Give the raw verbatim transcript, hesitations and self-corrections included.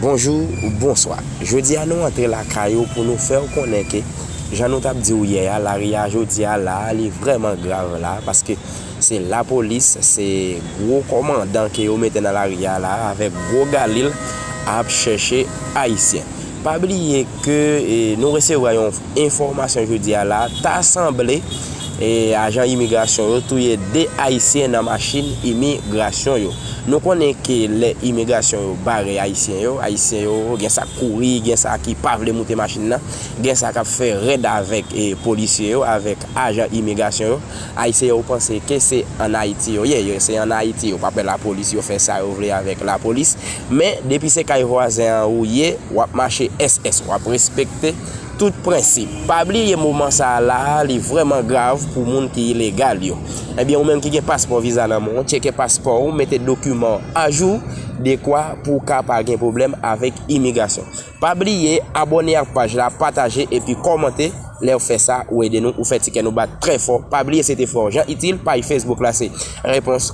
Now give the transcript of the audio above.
Bonjou, bonswa. Jodi a nou antre lakay ou pou nou fè w konnen ke, jan nou t ap di w yè a, lari a jodi a la a, li vrèman grav la a, paske se lapolis, se gwo kòmandan ke yo mete nan lari a la a, avèk gwo galil ap chèche Ayisyen. Pa bliye ke, e, nou resevwa yon enfòmasyon jodi a la a, ta sanble, e, ajan imigrasyon yo touye de Ayisyen nan machin imigrasyon yo. Nou konnen ke lè imigrasyon yo bare Ayisyen yo, Ayisyen yo gen sa k kouri, gen sa ki pa vle moute machin nan, gen sa k ap fè rèd avèk, e, polisye yo, avèk ajan imigrasyon yo. Ayisyen yo panse ke se ann Ayiti yo ye, yo, se ann Ayiti yo p ap wè lapolis, yo fè sa yo vle avèk lapolis. Men, depi se kay vwazen an ou ye, w ap mache S S, w ap respekte tout prensip. Pa bliye moman sa a la a, li vrèman grav pou moun ki ilegal yo. Ebyen, ou menm ki gen paspò, viza nan men w, tcheke paspò ou, mete dokiman w ajou, dekwa pou w ka pa gen pwoblèm avèk imigrasyon. Pa bliye abòne ak paj la, pataje epi kòmante. Lè w fè sa, ou ede nou, ou fè ti kè nou bat trè fò. Pa bliye se te frè w Jean Utile, paj Facebook la se Repons